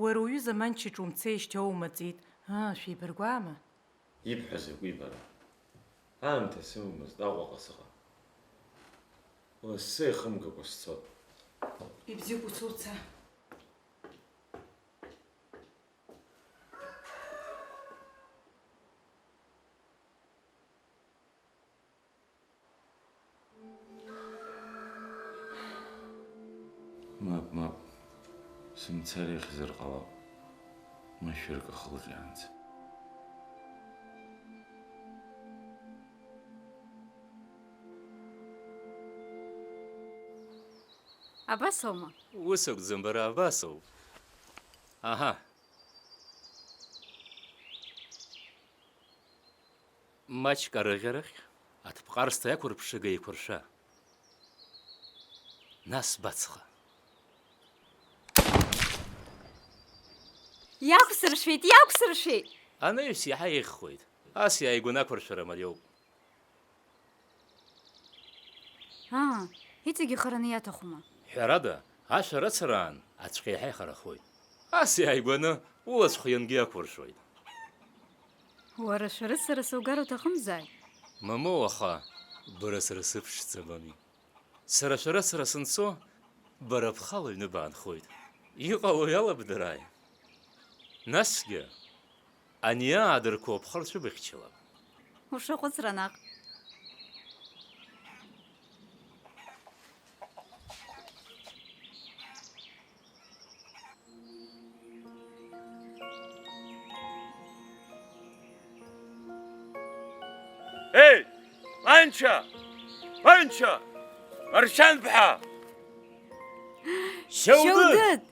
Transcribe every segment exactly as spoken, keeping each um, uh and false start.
Уара уҩыза Манча иҿы умцеижьҭеи оумаҵит. Аа, шәеибаргәаама? Ибҳәо закәи бара? Аамҭа сымамызт, Аҟәаҟа сыҟан. Лассы ихымгакәа сцот. Ибзиоуп, уца, уца. Мап, мап, сымцар ихьзар ҟалап, машәырк ахылҟьаанӡа. Абас аума? Ус акәӡам, бара, абас ауп. Аҳа. Маҷк арыӷьарахь, аҭыԥҟарсҭа иақәырԥшыга еиқәыршәа. Нас бацха. Иақәсыршәеит, иақәсыршәеит! Анаҩс иаҳа еиӷьхоит. Ас иааигәаны ақәыршәара мариоуп. Аа, иҵегь ихараны иаҭахума? Ҳәарада, ашәарыцараан ацәҟьа еиҳа ихарахоит. Ас иааигәаны улацә хиангьы иақәуршәоит. Уара шәарыцара сугар уҭахымзааит? Мамоу, аха бара сара сыԥшӡам ами. Сара шәарыцара санцо, бара бхала аҩны баанхоит. Иҟало иалабдырааи? Насгьы, ани аадырқәа уԥхарцәыбыхьчалап. Ушаҟәыҵра наҟ. Еи, Манча! Манча! Маршьанԥҳа! Шьоудыд! Шьоудыд!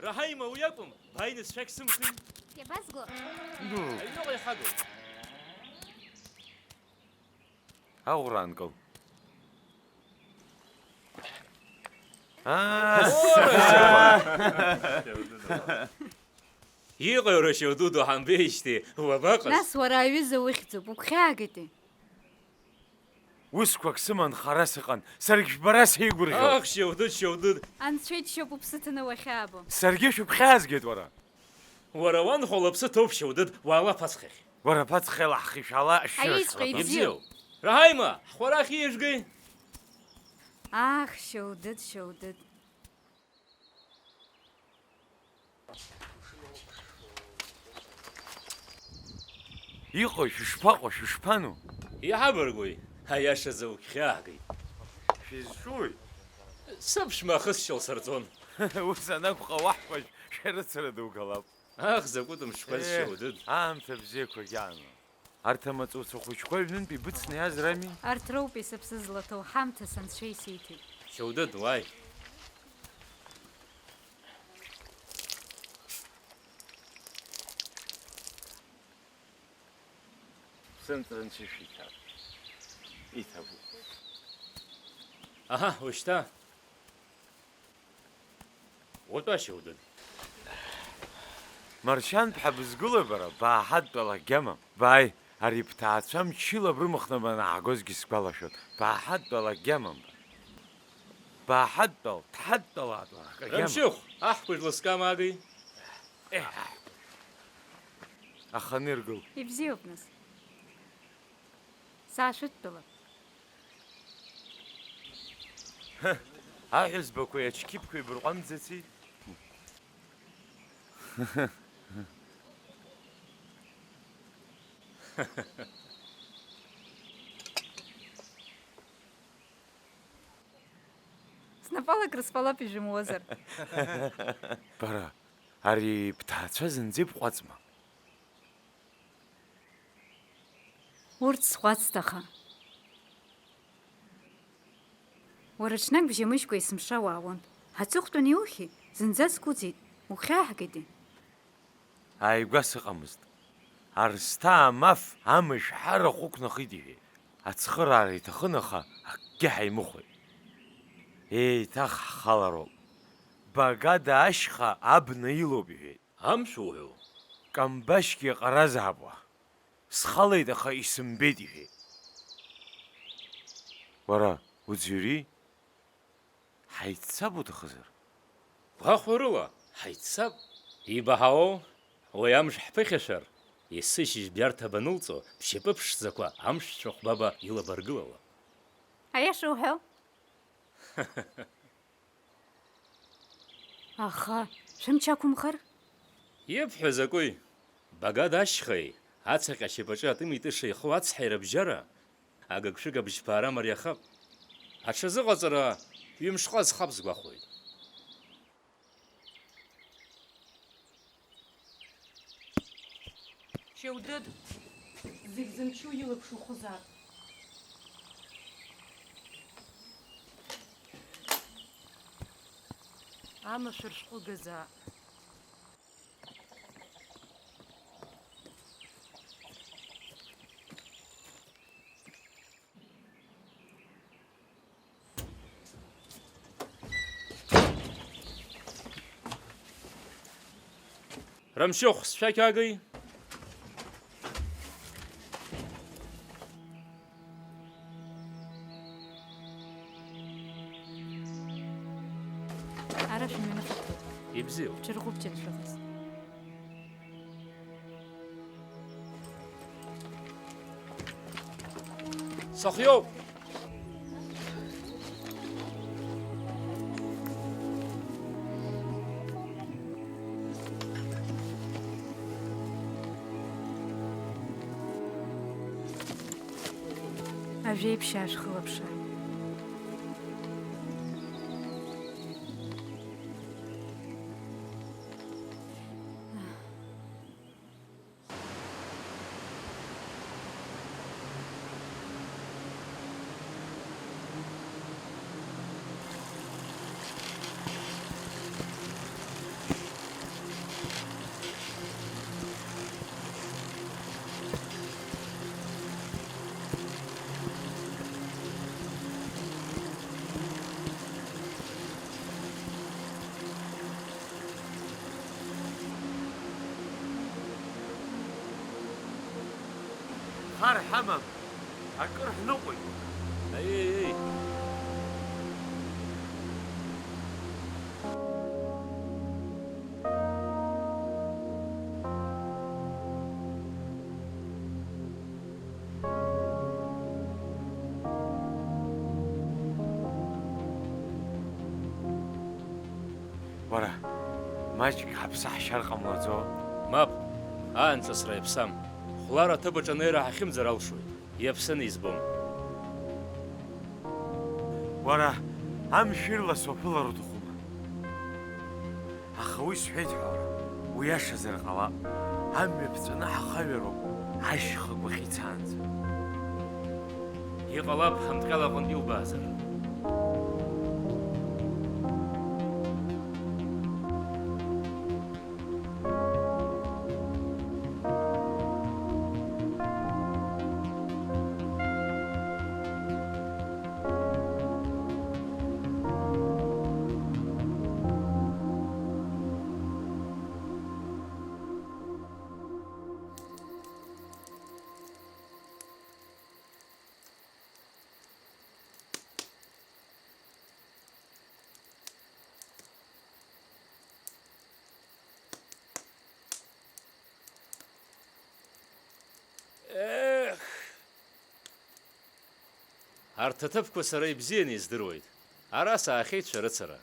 Раҳаима, уи акәым, бааины сшәақь сымҭин. Иабазго? Аҩныҟа иҳагу. Аӷәра аанкыл. Аа, сыԥсықәа! Иҟои, уара, Шьоудыд, уҳамбеижьҭеи уабаҟаз? Нас уара аҩыза ухьӡуп, угәхьаагеитеи? Усқәак сыман хара сыҟан, саргь шәбара сеигәырӷьон. Ах, Шьоудыд, Шьоудыд! Анцәа иџьшьоуп уԥсы ҭаны уахьаабо. Саргьы шәыгәхьаазгеит, уара! Уара уанхәа лыԥсы ҭоуп, Шьоудыд, уаала аԥацхахь. Уара аԥацхеила ҳхишәала ашьшьыра. Аиеиҵәҟьа шәхаԥа. Ибзиоуп. Раҳаима, ҳхәарах иижгеи? Ах, Шьоудыд, Шьоудыд. Иҟои, шәышԥаҟоу, шәышԥану? Иҳабаргәи, аиашазы угәхьааҳгеит. Шәизҿуи? Сыԥшәма ахысшьал сырҵон. Ус анакәха, уаҳкәажә шәарыцара дугалап. Ах, закәытә мшқәаз, Шьоудыд! Аамҭа бзиақәагь аанлон. Арҭ амаҵуцәа хәыҷқәа аҩнынтә ибыцны иааз рами? Арҭ роупеи сыԥсы злаҭоу, ҳамҭас анцәа исиҭеит. Шьоудыд, уааи. Сынтәа анцәа ишәиҭап. Иҭабуп. Аҳа, ушьҭа. Утәа, Шьоудыд. Маршьанԥҳа, бызгәыла бара, бааҳадтәалак гьамам. Бааи, ари бҭаацәа мчыла брымхны банаагозгьы сгәалашәоит. Бааҳадтәалак гьамам бара. Бааҳадтәал, дҳадтәалатәалак агьама. Рамшьыхә, аҳкәажә лыскама агеи? Еҳ, аҳкәажә. Аха ныргыл. Ибзиоуп, нас. Саашәыдтәалап. Аҳәызбақәеи ачқьыԥқәеи бырҟәамӡаци? Снапала крысфалап ижәымуозар. Бара, ари бҭаацәа зынӡа ибҟәаҵма? Урҭ сҟәацт аха. Уара ҽнак бжьамыжькәа есымша уаауан. Аҵыхәтәан иухьи? Зынӡа сгәыӡит. Угәхьааҳгеитеи? Ааигәа сыҟамызт. Арсҭаа Маф амышә ҳарахә ықәнахит иҳәеит. Ацхыраара иҭахын, аха акгьы ҳаимыхәеит. Еиҭах ҳхалароуп. Багада ашьха абна илоуп иҳәеит. Амш уҳәо? Камбашьгьы ҟаразаап уа. Схалеит, аха исымбеит, иҳәеит. Уара, уӡырҩи? Ҳаиццап уҭахызар. Гәахәарыла, Ҳаиццап. Ибаҳауоу, уи амш ҳԥыхьашәар, есышьыжь Биарҭа банылҵо, бшьапы ԥшӡақәа амшәцәа хәбаба илабаргылалап. Аиаша уҳәо? Аха, шәымч ақәымхар? Ибҳәо закәи? Багада ашьхеи, ацаҟьа ашьапаҿы атымитыша иху ацҳаира бжьара, агыгшәыг абжьԥаара мариахап. Аҽазыҟаҵара ҩымшҟа зхап сгәахәуеит. Шьоудыд, зегь зымчу илаԥш ухызаап. Амашәыр шәҟәы газаап. Рамшьыхә, сшәақь агеи? Ара шәымҩаныфатәуп. Ибзиоуп. Шәырӷәӷәап џьара шәыҟаз. Сахиоуп! Ажәеиԥшьаа шәхылаԥшааит. Хар ҳамам, акыр ҳныҟәоит. Аиеи! Уара, маҷк ҳаԥсы ҳшьар ҟамлаӡо? Мап, аанҿасра иаԥсам. Хәлара аҭыԥаҿ анеира ҳахьымӡар алшоит. Иаԥсаны избом. Уара, амшә ирлас уаԥылар уҭахума? Аха уи сҳәеит ҳәа уара, уиашазар ҟалап, амҩа ԥҵәаны ҳахаҩароуп, ашьха агәахьы ицаанӡа. Иҟалап, ҳамҭҟьала аҟынтә илбаазар. Ех! Арҭ аҭыԥқәа сара ибзианы издыруеит. Ара саахьеит шәарыцара.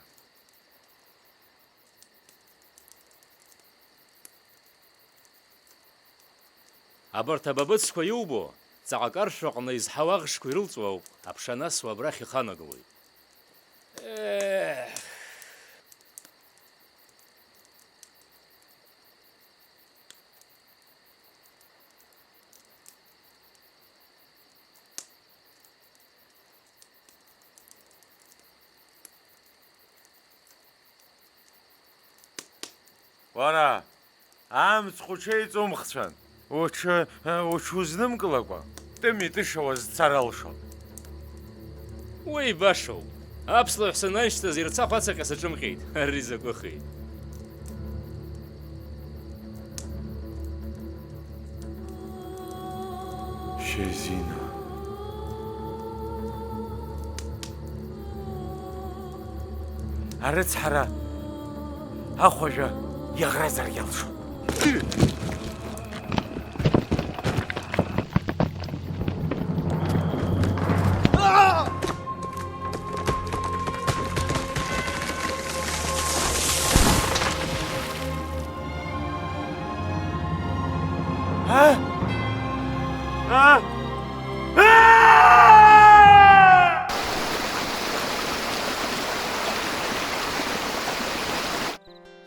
Абарҭ абабыцқәа иубо, ҵаҟа акаршәраҟны изҳау аӷшқәа ирылҵуа ауп аԥша анасуа абрахь иханагалоит. Ех! Уара, амцхә уҽеиҵумхцәан, уҽы, уҽузнымкылакәа, тәыми-тыша уазцар алшон. Уи башоуп. Аԥслаҳә сананшьҭыз ирцахә ацаҟьа саҿымҟьеит. Ари закәыхи? Шьазина. Арыцҳара, Ахәажәа иаӷразар иалшон.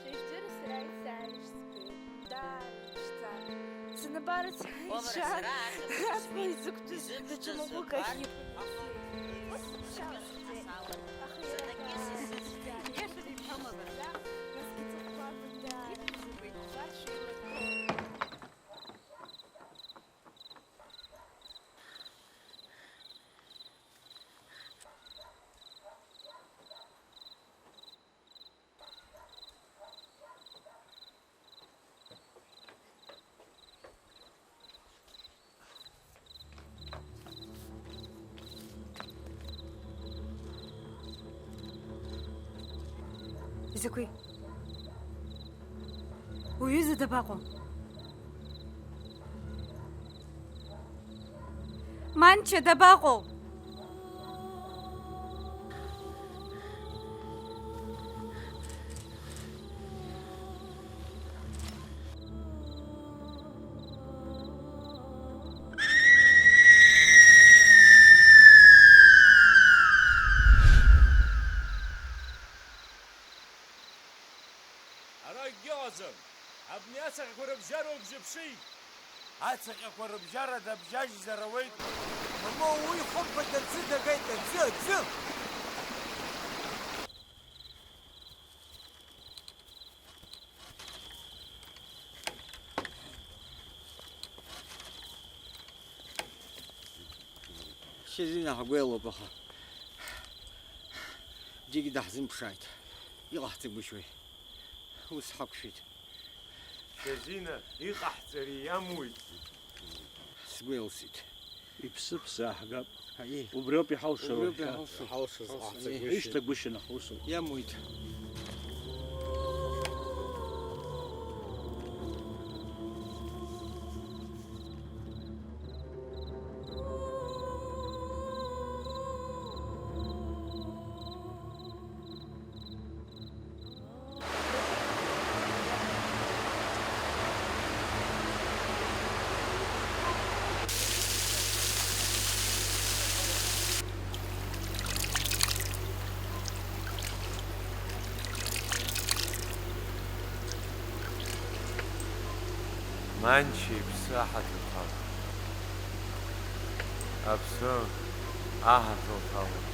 Шәыжәдыры сара исзааишь сбеит. Дааишьҭзар. Сынапы арацәа иша, аԥхьа изықәтәаз даҽа махәык ахь иқәын. Аха иара дааишьҭзар. Насгьы ҵыхәтәа бындааишьҭзар. Абар шәеилақәоуп. Закәи? Уҩыза дабаҟоу? Манча дабаҟоу? Ара акгьы ыҟаӡам. Абни ацаҟьақәа рыбжьара убжьыԥши! Ацаҟьақәа рыбжьара дабжьажьзар ауеит. Мамоу, уи хымԥада аӡы дагеит, аӡы, аӡы! Шьазина ҳгәеилоуп, аха џьаргьы даҳзымԥшааит. Иҟаҳҵагәышьои? Ус ҳақәшәеит. Шьазина, иҟаҳҵари, иамуит? Сгәы илсит. Иԥсыԥ сааҳгап. Аиеи. Убриоуп иҳалшо. Убриоуп иҳалшо. Иҳалшаз ҟаҳҵагәышьеит. Ишьҭагәышьан аха усоуп. Иамуит. Манча иԥсы аҳаҭа лҭалон. Аԥсы аҳаҭа лҭалон.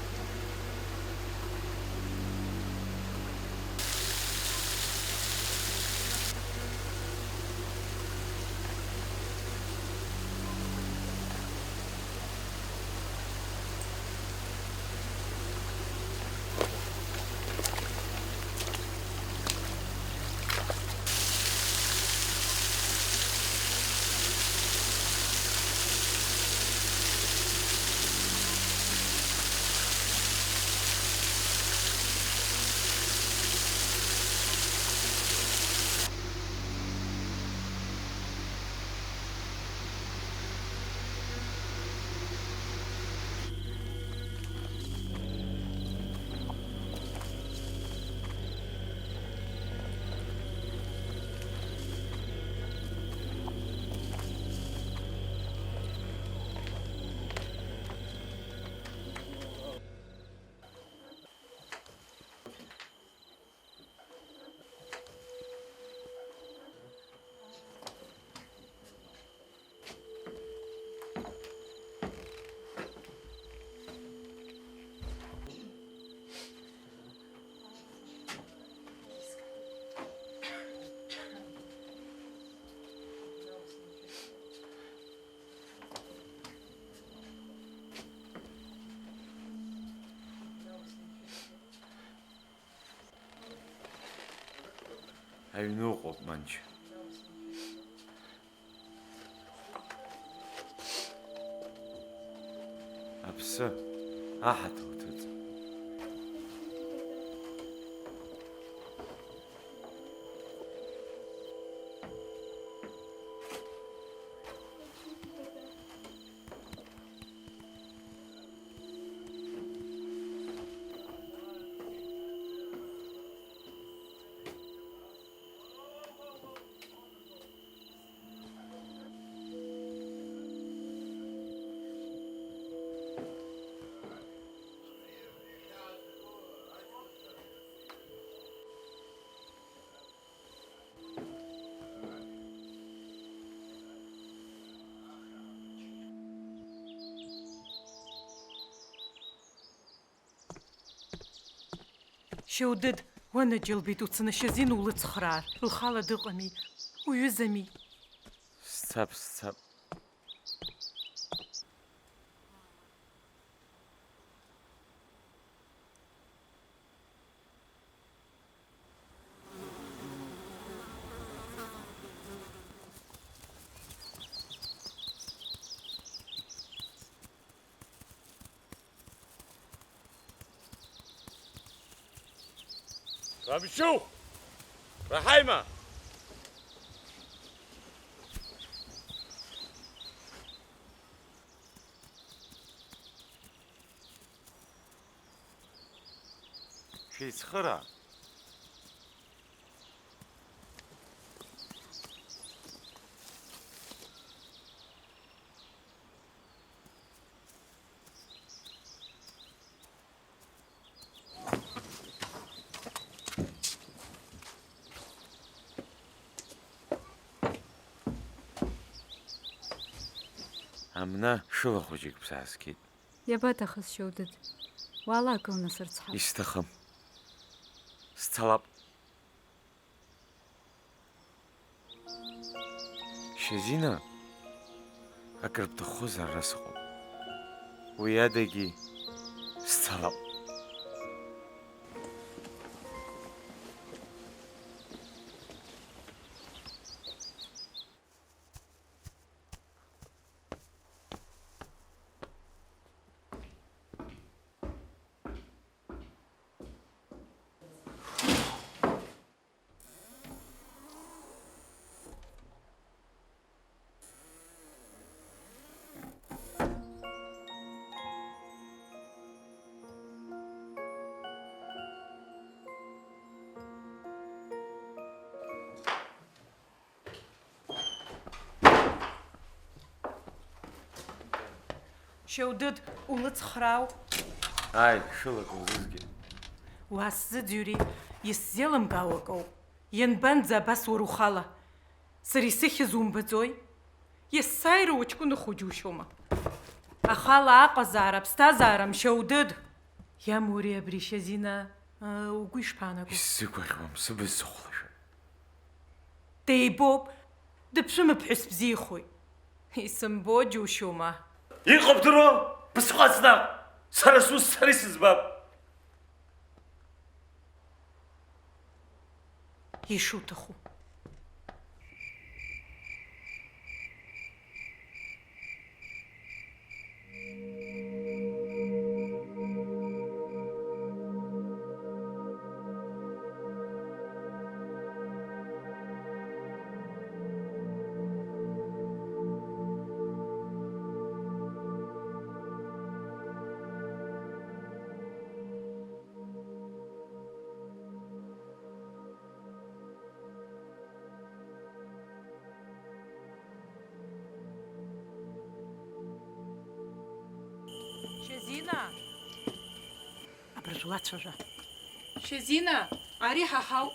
Аҩны ыҟоуп, Манча. Аԥсы аҳаҭа уҭыҵ. Џьоудыд, уанаџьалбеит, уцаны Шьазина улыцхраар, лхала дыҟами, уҩызами. Сцап, сцап. Рамшьыхә! Раҳаима! Шәеицхыраа! Амна шыла хәыҷык бсааскьеит. Иабаҭахыз, Шьоудыд? Уаала акы лнасырцҳап. Исҭахым. Сцалап. Шьазина, акыр бҭаххозар, ара сыҟоуп. Уи адагьы сцалап. Шьоудыд, улыцхраауп. Ааи, шылак лзызгеит. Уаасзыӡырҩи, исзеилымкаауа акоуп. Ианбанӡа абас уара ухала? Сара исыхьыз умбаӡои? Есааира уҷкәынахо џьушьома. Ахала аҟазаара аԥсҭазаарам, Шьоудыд! Иамури абри Шьазина, угәы ишԥаанаго? Исзыгәаӷьуам, сыбз сыхәлашәа. Деибоуп, дыԥшәымаԥҳәыс бзиахоит. Исымбо џьушьома. Иҟоуп дыруа, бысҟәаҵ наҟ! Сара сус сара исыӡбап! Ишуҭаху. Шьазина! Абыржә уацәажәа. Шьазина, ари ҳа ҳауп.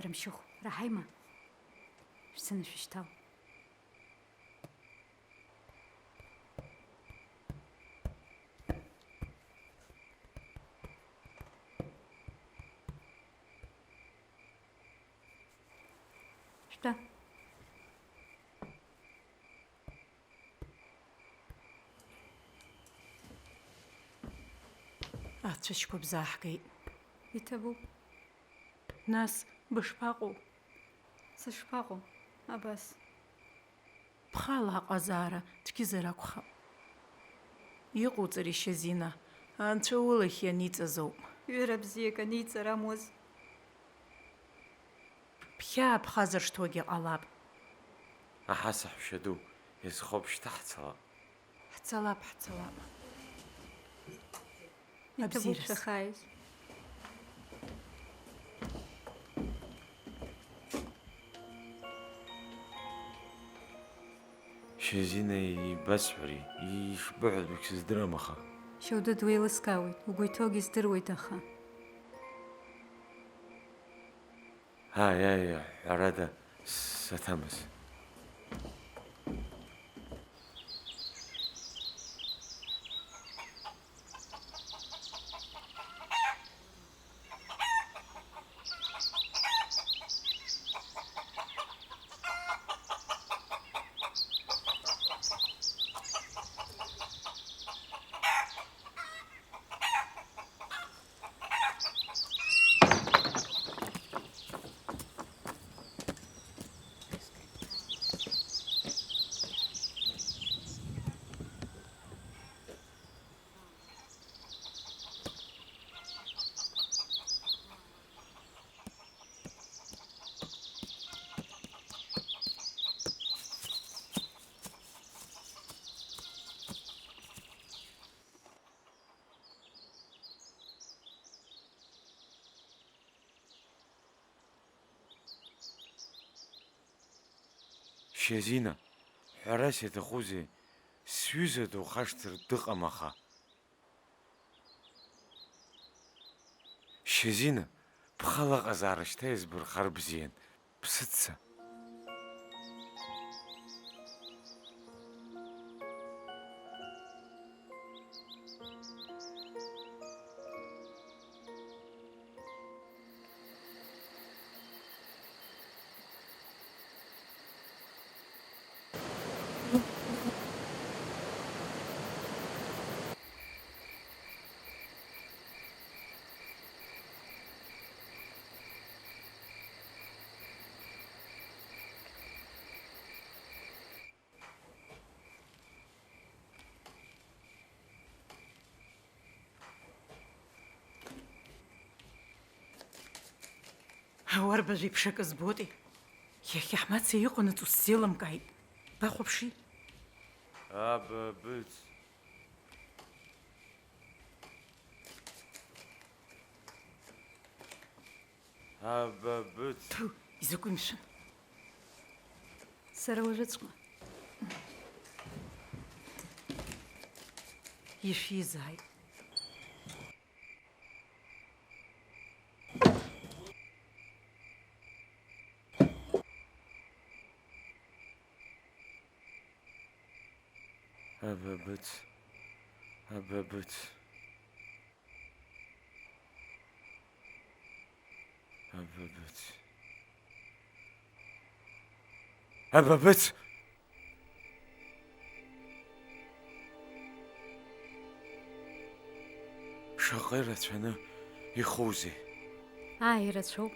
Рамшьыхә, Раҳаима, шәцаны шәышьҭал. Шәтәа. Ацәашьқәа бзааҳгеит. Иҭабуп. Нас бышԥаҟоу? Сышԥаҟоу, абас. Бхала аҟазаара цәгьазар акәхап. Иҟауҵари, Шьазина, анцәа улахь ианиҵаз ауп. Ҩыра бзиак аниҵар амуаз. Бхьаа бхазыршҭуагьы ҟалап. Аҳа, саҳәшьаду, иазхоуп, шьҭа ҳцалап. Ҳцалап, ҳцалап. Иҭабуп абзиараз. Шәахааиз. Шьазина, ибасҳәари, ишбыҳәатәгь сыздырам, аха. Шьоудыд, уеилыскаауеит, угәы иҭоугьы здыруеит, аха. Аи, аи, ҳәарада, саҭамыз. Шьазина, ҳәарас иаҭахузеи, сҩыза духашҭыр дыҟам аха. Шьазина, бхала аҟазаара шьҭа иазбырхар бзиан, бсыцца. Уарбажә еиԥш акы зботи? Иахьа ҳмацеи иҟанаҵо сзеилымкааит. Бахәаԥши. Абабыц. Абабыц. Ҭу, изакәи мшәан? Сара уажәыҵәҟьа. Ишәизааит. Абабыц, абабыц. Абабыц. Абабыц! Шаҟа ирацәаны ихузеи? Ааи, ирацәоуп.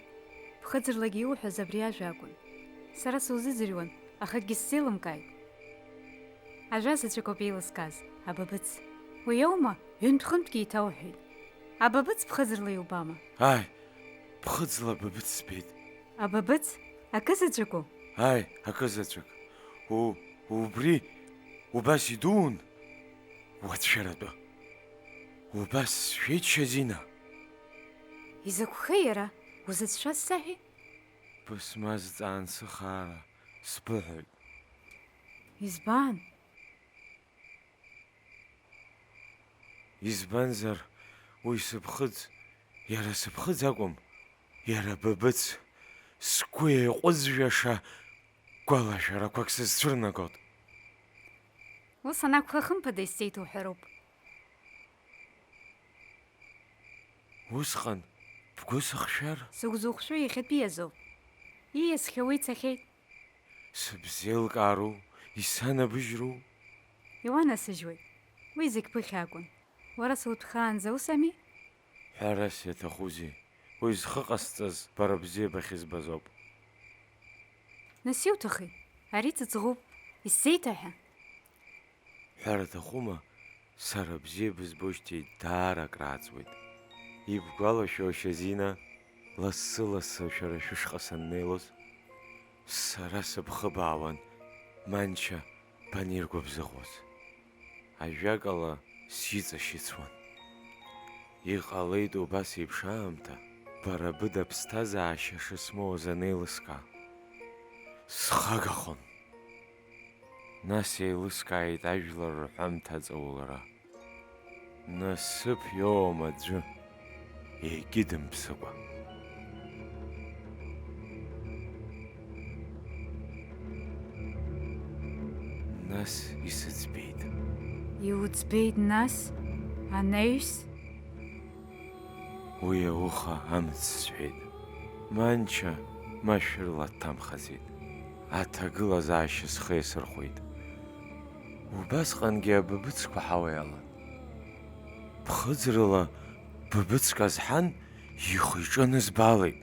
Ԥхыӡырлагьы иуҳәаз абри ажәа акәын. Сара сузыӡырҩуан, аха акгьы сзеилымкааит. Ажәа заҵәык ауп еилыскааз, абабыц. Уи аума, ҩынтә-хынтәгьы еиҭауҳәеит. Абабыц ԥхыӡырла иубама? Ааи, ԥхыӡла абабыц збеит. Абабыц? Акы заҵәыку? Ааи, акы заҵәык. У-, убри убас идуун уацәшәаратәы. Убас сшәеит Шьазина. Изакәхеи иара? Узыцәшәаз саҳәеи? Бысмазҵаан сыхаара, сбыҳәоит. Избан? Избанзар, уи сыԥхыӡ, иара сыԥхыӡ акәым, иара быбыц, сгәы еиҟәызжәаша гәалашәарақәак сызцәырнагот. Ус анакәха, хымԥада исзеиҭоуҳәароуп. Усҟан бгәы сыхшәар? Сыгәзухшәо иахьатәиазоуп. Ииасхьоу ицахьеит. Сыбзеилкаару, исанабыжьру? Иуанасыжьуеит. Уи зегь ԥыхьа акәын. Уара сутәхаанӡа ус ами? Ҳәарас иаҭахузеи? Уи зхы ҟасҵаз бара бзиабахь избазоуп. Нас иуҭахи? Ари ҵыҵӷәуп. Исзеиҭаҳәа. Ҳәара аҭахума? Сара бзиа бызбожьҭеи даара акрааҵуеит. Ибгәалашәо, Шьазина, лассы-лассы шәара шәышҟа саннеилоз, сара сыбхы баауан, Манча баниргәыбзыӷуаз. Ажәакала, сиҵашьыцуан. Иҟалеит убас еиԥш аамҭа, бара быда ԥсҭазаашьа шысмоуаз анеилыскаа. Схагахон. Нас еилыскааит ажәлар рҳәамҭа аҵаулара. Насыԥ иоуам аӡәы, егьи дымԥсыкәа. Нас исыӡбеит. Иуӡбеит нас, анаҩс? Уи ауха амц сҳәеит. Манча машәырла дҭамхаӡеит. Аҭагылазаашьа схы иасырхәеит. Убасҟангьы абыбыцқәа ҳауа иалан. Ԥхыӡрала быбыцк азҳан, ихы-иҿы анызбалеит.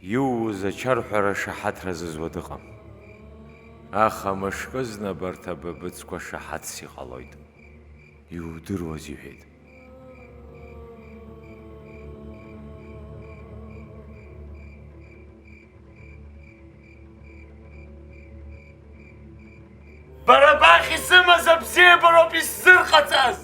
Иууз ачарҳәара шаҳаҭра зызуа дыҟам. Аха мышкызны абарҭ абыбыцқәа шаҳаҭс иҟалоит. Иудыруаз иҳәеит. Бара бахь исымаз абзиабароуп исзырҟаҵаз!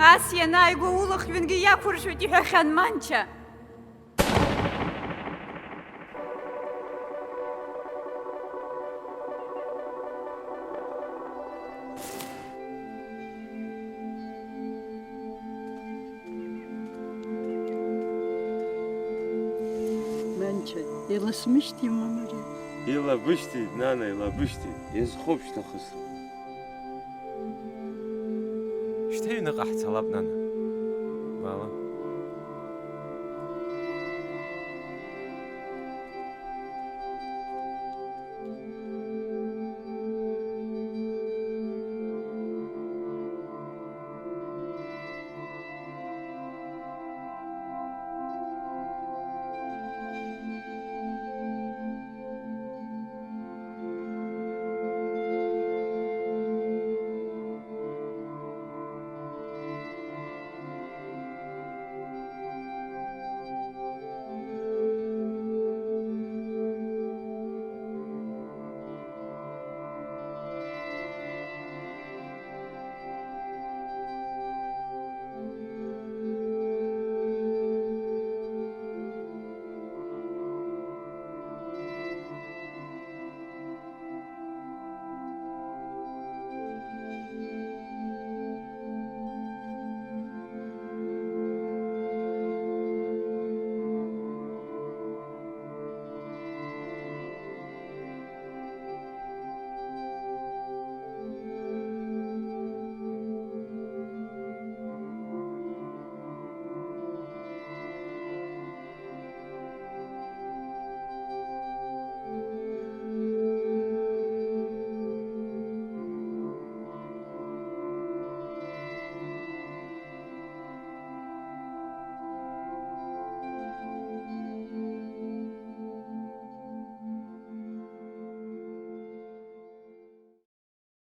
Ас ианааигәа улахҩынгьы иақәыршәоит, иҳәахьан Манча. Манча, иласмышьҭи, мамари? Илабышьҭит, нана, илабышьҭит. Иазхоуп шьҭа хысра. Шьҭа аҩныҟа ҳцалап, нана. Баала.